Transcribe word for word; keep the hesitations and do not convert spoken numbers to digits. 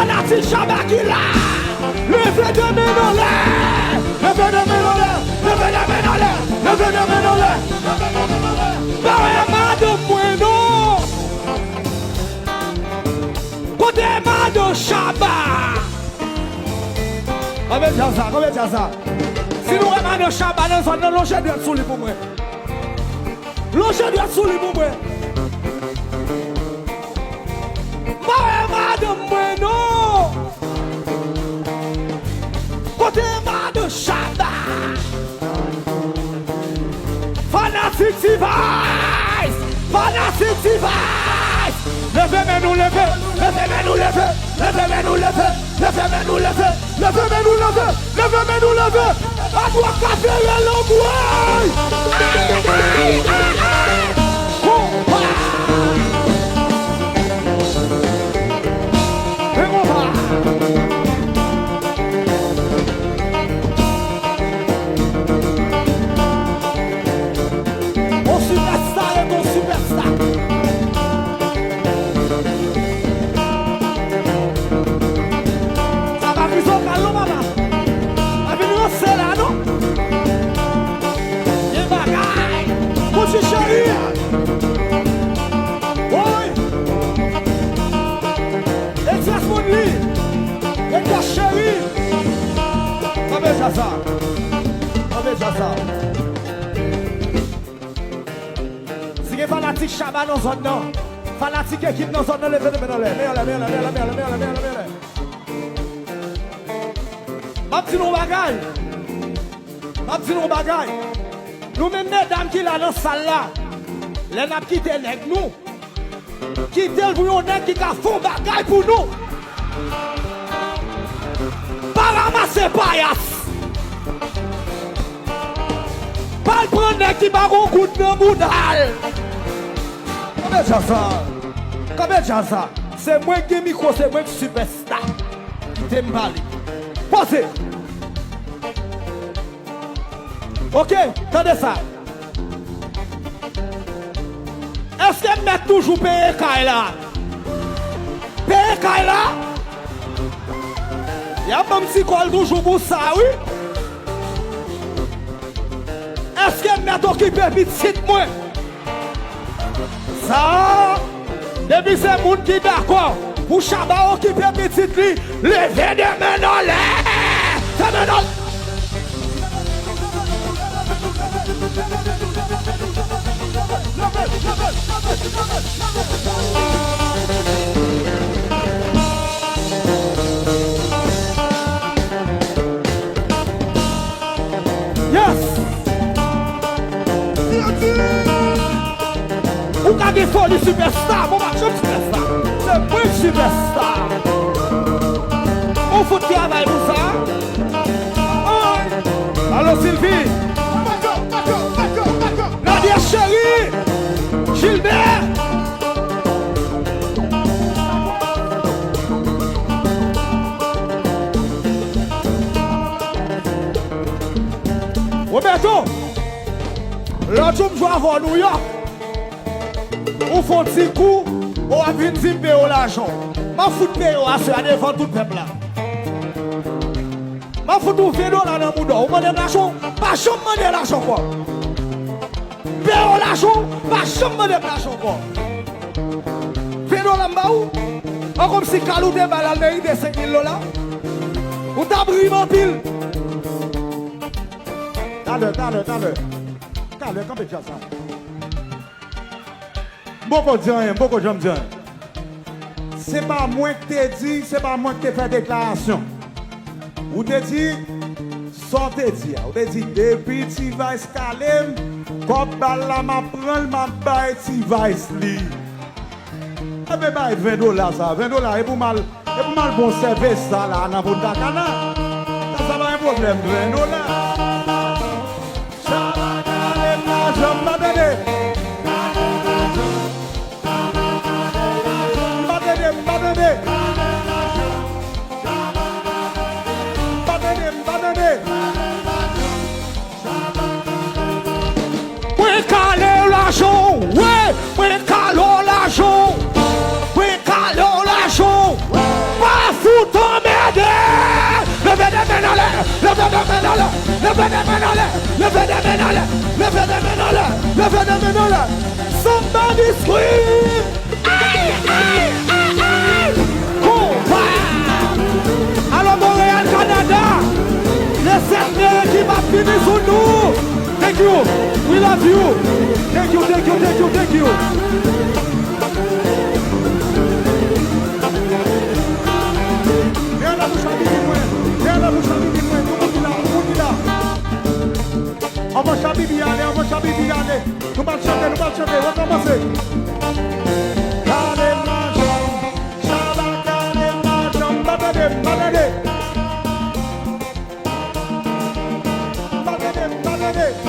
Fanatik Shabba ki la. Leve de men anlè. Leve de men anlè. Leve de men anlè. Leve de men anlè. Leve de men anlè. Ba wè madanm mwen non. Kote madanm Shabba? Kanpe djaz la, kanpe djaz la. Si nou wè madanm Shabba nan zòn nan, lonje dwèt sou li pou mwen. Lonje dwèt sou li pou mwen. M pa wè madanm mwen non. Kote madanm Shabba? Fanatik T-Vice! Fanatik T-Vice! Leve men nou leve! Leve men nou leve! Leve men nou leve! Leve men nou leve! Leve men nou leve! Leve men nou leve! Adwat ka fere lanmwey! Konpa! Men konpa! On sipèsta ret on sipèsta. Sa pa krize w kal non papa. Pa vin ranse la non. Gen bagay. Gucci cheri. Woy. Express Money. Express cheri. Kanpe djaz sa. Kanpe djaz sa. Si gen fanatik Shabba nan zòn nan, fanatik ekip nan zòn nan, leve men anlè, men anlè, men anlè. M ap di nou yon bagay. M ap di nou yon bagay. Nou menm medam ki la nan sal la, lè n ap kite nèg nou, kite l pou yon nèg ki ka fè yon bagay pou nou. Pa ranmase payas. Pa al pran nèg ki pa gon goud nan bouda l. Kanpe djaz sa. Kanpe djaz sa. Se mwen ki gen mikwo, se mwen ki sipèsta. Kite m pale. Poze. Ok, tande sa. Èske m mèt toujou peye kay la? Peye kay la? Y ap ban m ti kòb toujou pou sa, wi. Èske m mèt okipe pitit mwen? Sa, depi se moun ki dakò pou Shabba okipe pitit li, leve de men anlè! De men anlè! Yes! Ou ka gen foli sipèsta, bon, m ap jwenn sipèsta. Se mwen sipèsta. Ou fout travay pou sa. Alo, Sylvie. Nadia chérie. Gilbert. Roberto. Lòt jou m jwe avè w Nouyòk. Ou fè yon ti kou, ou ap vin di m peye w lajan w. M ap fout peye w aswè a devan tout pèp la. M ap fout ou ven dola nan mouda w. Ou mande m lajan w, pa janm mande lajan ankò. M peye w lajan w, pa janm mande m lajan ankò. Ven dola m ba ou, an kòmsi kal ou te ba l al merite senk mil dola. Ou t ap ri m anpil. Talè, talè, talè. Talè, kanpe djaz sa. M poko di anyen, m poko janm di anyen. Se pa mwen k te di, se pa mwen k te fè deklarasyon. Ou te di sa w te di a. Ou te di, depi T-Vice kale m, kòb bal la, m ap pran l, m ap bay T-Vice li. Enben, bay ven dola sa. Ven dola, e pou m al, e pou m al bon sèvis sa la nan Punta Cana. Sa, sa pa yon pwoblèm, ven dola. Sa pa kale m lajan, m pa tande. M pa tande, m pa tande. M pa tande, m pa tande. Mwen kale w lajan w, wi, mwen kale w lajan w, mwen kale w lajan w. Pa fout Leve de men anlè, leve de men anlè, leve de men anlè, leve de men anlè. Somebody scream! Ay, ay, ay, ay! Konpa! Alò, Montréal, Canada, le sept mai ki p ap fini sou nou. Thank you. We love you. Thank you, thank you, thank you, thank you. Dèyè labouch la, bibi mwen. Dèyè labouch la, bibi mwen. Tout moun ki la, tout moun ki la. Anvan Chabibi ale, anvan Chabibi ale. Nou pral chante, nou pral chante. Rekòmanse. Gade madanm, Shabba, gade madanm. Pa tande, pa tande. Pa tande, pa tande.